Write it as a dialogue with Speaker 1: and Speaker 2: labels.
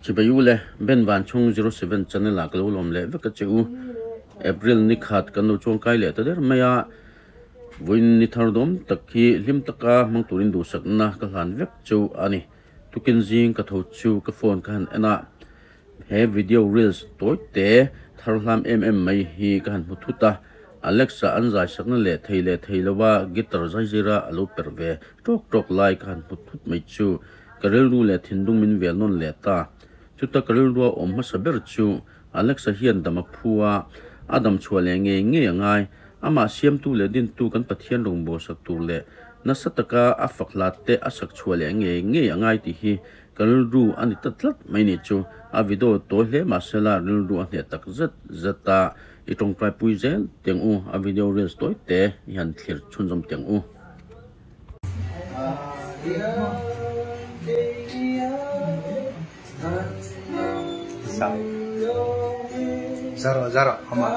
Speaker 1: Chibai u le, Ben Vanchhung 07 channel ah ka lo lawm leh vek a che u. April ni khat kan lo chuangkai leh ta der mai a, vawiin ni thar dawm tak hi hlim taka hmang turin duhsakna ka hlan vek chu a ni. Tukin zing ka tho chu ka phone ka han en a, he video reels tawi te thar hlam em em mai hi ka han hmu thut a, Alexa an zai sakna leh thei leh thei lova guitar zai zira a lo perh ve tawk tawk lai ka han hmu thut mai chu ka rilru leh thinlung min vel nawn leh ta. Chuta ka rilrua awm hmasa ber chu Alexa hian dam a phu a, a dam chhuah leh ngei ngei a ngai. Amah siamtu leh dintu kan Pathian rawngbâwl sak tur leh nasa taka a fak hlat te a sak chhuah leh ngei ngei a ngai tih hi ka rilru a ni ta tlat mai ni chu. A video tawi hle mahsela rilru a hneh tak zet zet a, i tawngtai pui zel teng u, a video reels tawi te i han thlir chhunzawm teng u.
Speaker 2: Zara zara ama.